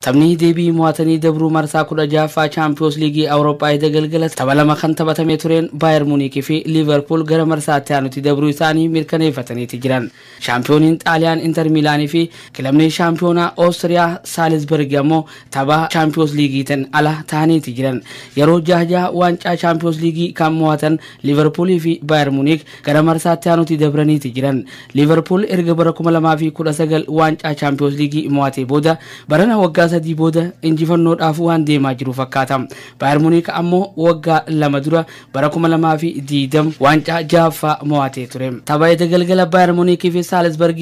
Taphni deebii mo'atanii dabruu marsaa 16ffaa Chaampiyoons Liigii Awurooppaa edda galgala tapha lama kan taphatamee tureen Baayer Muuniikii fi Liiverpuul gara marsaatti aanutti dabruu isaanii mirkaneeffataniiti jiran. Shaampiyooniin Xaaliyaan Inter Miilaanii fi kilabni shaampiyoonaa Oostiriyaa Saalisberg ammoo tapha Chaampiyoons Liigiitiin ala ta'aniiti jiran. Yeroo jaha waancaa Chaampiyoons Liigii kan mo'atan Liiverpuulii fi Baayer Muuniik gara marsaatti aanutti dabraniiti jiran. Liiverpuul erga bara 2019 waancaa Chaampiyoons Liigii mo'atee booda barana waggaa 3 booda injifannoodhaaf waan deemaa jiru fakkaata. Baayer Muuniik ammoo waggaa 2 dura bara 2020 waancaa 6ffaa mo'atee ture. Tapha edda galgala Baayer Muuniikii fi Saalisberg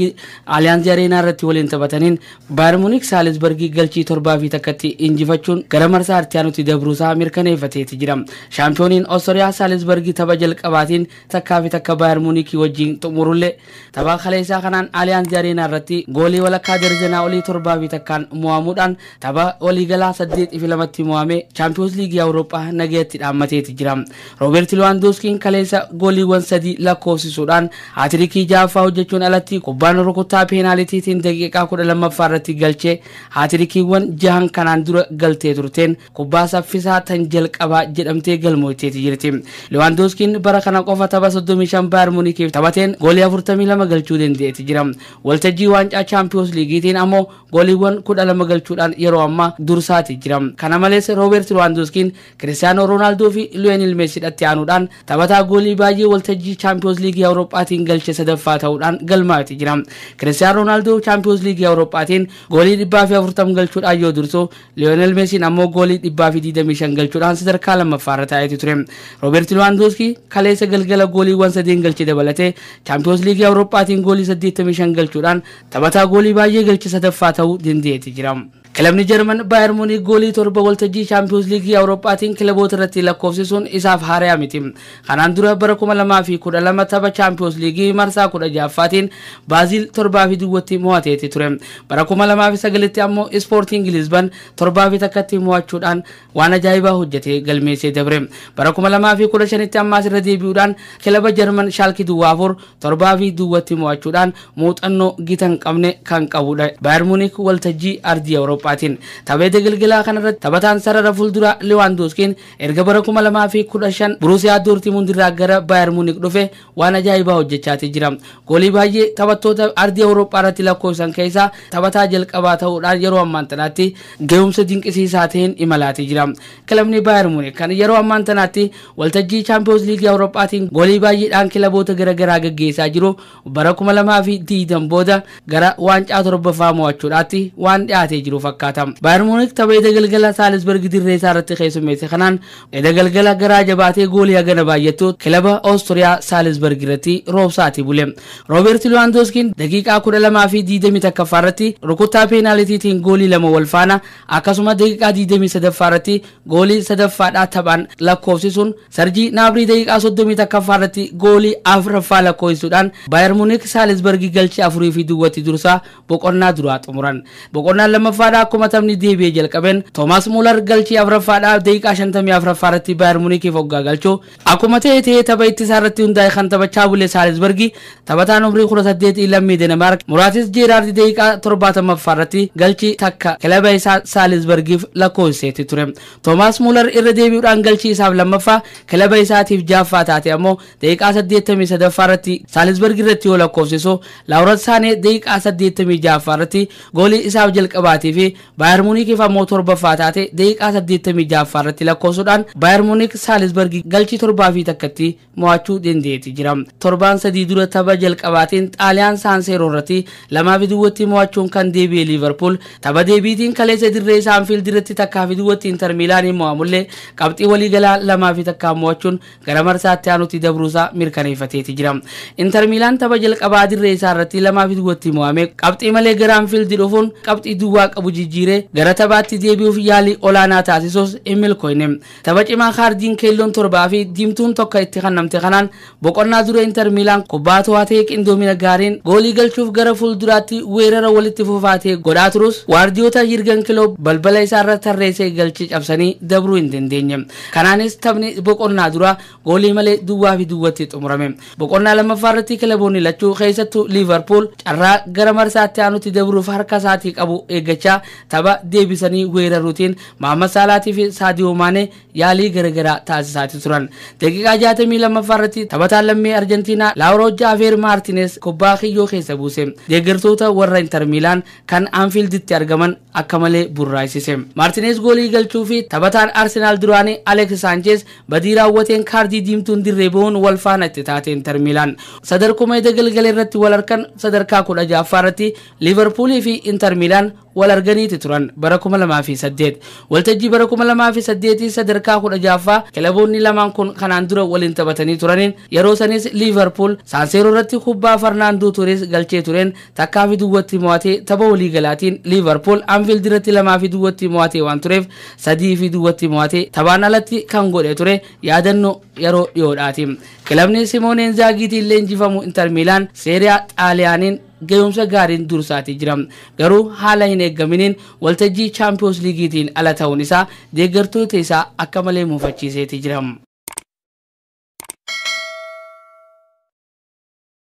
Aliyaanz Areenaa irratti waliin taphataniin Baayer Muuniik Saalisberg galchii 7-1 injifachuun gara marsaa itti aanutti dabruusaa mirkaneeffateeti jira. Shaampiyooniin Oostiriyaa Saalisberg tapha jalqabaatiin 1-1 Baayer Muuniikii wajjin xumurullee tapha kaleessaa kanaan Aliyaanz Areenaa irratti goolii walakkaa darjanaa olii 7-1 mo'amuudhaan tapha waliigalaa 8-2 mo'amee Chaampiyoons Liigii Awurooppaa nagayatti dhaammateeti jira. Rooberti Lewandowskiin kaleessa gooliiwwan 3 lakkoofsisuudhaan haatirikii 6ffaa hojjechuun alatti kubbaan rukuttaa peenaalitiitiin daqiiqaa 12ffaa irratti galchee haatirikiiwwan 6 kanaan dura galtee turteen kubbaa saffisaa tan jalqabaa jedhamtee galmoofteeti jirti. Lewandowskiin bara kana qofa tapha 35 Baayer Muunikiif taphateen goolii 42 galchuu danda'eeti jira. Waltajjii waancaa Chaampiyoons Liigiitiin ammoo gooliiwwan 12 galchuudhaan yeroo ammaa dursaati jira. Kana malees Rooberti Lewandowskiin Kiristiyaanoo Roonaaldoo fi Liyonel Meesiidhatti aanuudhaan taphataa goolii baay'ee waltajjii Chaampiyoons Liigii Awurooppaatiin galche sadaffaa ta'uudhaan galmaa'eeti jira. Kiristiyaanoo Roonaaldoo Chaampiyoons Liigii Awurooppaatiin goolii 140 galchuudhaan yoo dursu Liyonel Meesiin ammoo goolii 125 galchuudhaan sadarkaa lammaffaarra taa'eeti ture. Rooberti Lewandowski kaleessa galgala gooliiwwan 3 galche dabalatee Chaampiyoons Liigii Awurooppaatiin goolii 85 galchuudhaan taphataa goolii baay'ee galche sadaffaa ta'uu danda'eeti jira. Kilabni Jarman Baayer Muuniik goolii 7 waltajjii Chaampiyoons Liigii Awurooppaatiin kilaboota irratti lakkoofsisuun isaaf haaraa miti. Kanaan dura bara 2012 tapha Chaampiyoons Liigii marsaa 16ffaatiin Baazil 7-0 mo'ateeti ture. Bara 2009tti ammoo Ispoortiin Lisbon 7-1 mo'achuudhaan waan ajaa'ibaa hojjetee galmeessee dabre. Bara 2015tti ammaas irra deebi'uudhaan kilaba Jarman Shaalki 4 7-0 mo'achuudhaan muuxannoo gita hin qabne kan qabudha. Baayer Muuniik waltajjii ardii Awurooppaa. Tapha galgalaa kanarratti taphataan sarara fuulduraa Lewandowskiin erga bara 2015 Borussiyaa Dortmund irraa gara Baayer Muuniik dhufe waan ajaa'ibaa hojjechaati jira. Goolii baay'ee taphattoota ardii Awurooppaa irratti lakkoofsan keessaa taphataa jalqabaa ta'uudhaan yeroo ammaan tanaatti gahumsa dinqisiisaa ta'een imalaati jira. Kilabni Baayer Muuniik kan yeroo ammaan tanaatti waltajjii Chaampiyoons Liigii Awurooppaatiin goolii baay'eedhaan kilaboota garaagaraa gaggeessaa jiru bara 2020 booda gara waancaa 7ffaa mo'achuudhaatti waan dhiyaatee jiru fakkaata. Baayer Muuniik tapha edda galgala Saalisberg dirree isaa irratti keessummeesse kanaan edda galgala garaa jabaatee goolii hagana baay'attu kilaba Oostiriyaa Saalisberg irratti roobsaati bule. Rooberti Lewandowskiin daqiiqaa 12:21 irratti rukuttaa peenaalitiitiin goolii 2 wal faana akkasuma daqiiqaa 23 irratti goolii 3ffaadhaa taphaan lakkoofsisuun Sarjii Naabrii daqiiqaa 31 irratti goolii 4ffaa lakkoofsisuudhaan Baayer Muuniik Saalisberg galchee 4-0 dursaa boqonnaa duraa xumuran. Boqonnaan lammaffaadhaa akkuma taphni deebi'ee jalqabeen Toomaas Muular galchii 4ffaadhaa daqiiqaa 54ffaa irratti Baayer Muunikiif hoggaa galchuu akkuma ta'e tapha ittisaa irratti hundaa'e kan taphachaa bule Saalisberg taphataan umrii 18 lammii Deenmaark Muraatis Jeeraard daqiiqaa 70ffaa irratti galchii takka kilaba isaa Saalisbergiif lakkoofsiseeti ture. Toomaas Muular irra deebi'uudhaan galchii isaaf lammaffaa kilaba isaatiif 6ffaa taate ammoo daqiiqaa 83ffaa irratti Saalisberg irratti yoo lakkoofsisu Laawurat Saanee daqiiqaa 86ffaa irratti goolii isaaf jalqabaatii fi Baayer Muunikiif ammoo 7ffaa taate daqiiqaa 86ffaa irratti lakkoofsuudhaan Baayer Muuniik Saalisberg galchii 7-1 mo'achuu danda'eeti jira. Torbaan 3 dura tapha jalqabaatiin Xaaliyaan Saanseeroo irratti 2-0 mo'achuun kan deebi'e Liiverpuul tapha deebiitiin kaleessa dirree isaa Anfiild irratti 1-0 Inter Miilaaniin mo'amullee qabxii waliigalaa 2-1 mo'achuun gara marsaatti aanutti dabruusaa mirkaneeffateeti jira. Inter Miilaan tapha jalqabaa dirree isaa irratti 2-0 mo'ame qabxii malee gara Anfiild dhufuun qabxii duwwaa qabu jijjiiree gara taphaatti deebi'uuf yaalii olaanaa taasisus hin milkoofne. Tapha cimaa kaardiin keelloon 7 fi diimtuun 1 itti kennamte kanaan boqonnaa dura Inter Miilaan kubbaa to'atee qindoomina gaariin goolii galchuuf gara fuulduraatti weerara walitti fufaatee godhaa turus waardiyoota Yirgan Kiloob balbala isaarra tarreessee galchee cabsanii dabruu hin dandeenye. Kanaanis taphni boqonnaa dura goolii malee 0-0 xumurame. Boqonnaa lammaffaa irratti kilaboonni lachuu keessattuu Liiverpuul carraa gara marsaatti aanutti dabruuf harka isaatii qabu eeggachaa Tapha deebisanii weeraruutiin Mohaammed Saalaatii fi Saadiyoo Maanee yaalii garaagaraa taasisaati turan. Daqiiqaa 62ffaa irratti taphataan lammii Arjentiinaa Laawuroo Jaaveer Maartinees kubbaa kiyyoo keessa buuse. Deeggartoota warra Inter Miilaan kan Anfiilditti argaman akka malee burraasise. Maartinees goolii galchuu fi taphataan Arsenaal duraanii Alex Sanchez badii raawwateen kaardii diimtuun dirree bahuun wal faana itti taate Inter Miilaan. Sadarkuma edda galgala irratti wal harkan sadarkaa 16ffaa irratti Liiverpuulii fi Inter Miilaan wal arganiiti turan bara 2008. Waltajjii bara 2008 sadarkaa 16ffaa kilaboonni lamaan kun kanaan dura waliin taphatanii turaniin, yeroo sanis Liiverpuul Saanseeroo irratti kubbaa Farnaandoo Toores galchee tureen 1-0tti mo'atee, tapha waliigalaatiin Liiverpuul Anfiild irratti 2-0tti mo'atee waan tureef 3-0tti mo'atee taphaan alatti kan godhe ture yaadannoo yeroo dhiyoodhaati. Kilabni Simoon Inzaagiitiin leenjifamu Inter Miilaan Seeriyaa Xaaliyaaniin ga'umsa gaariin dursaatii jira. Garuu haala hin eeggaminiin waltajjii Chaampiyoons Liigiitiin ala ta'uun isaa deeggartoota isaa akka malee muufachiiseeti jira.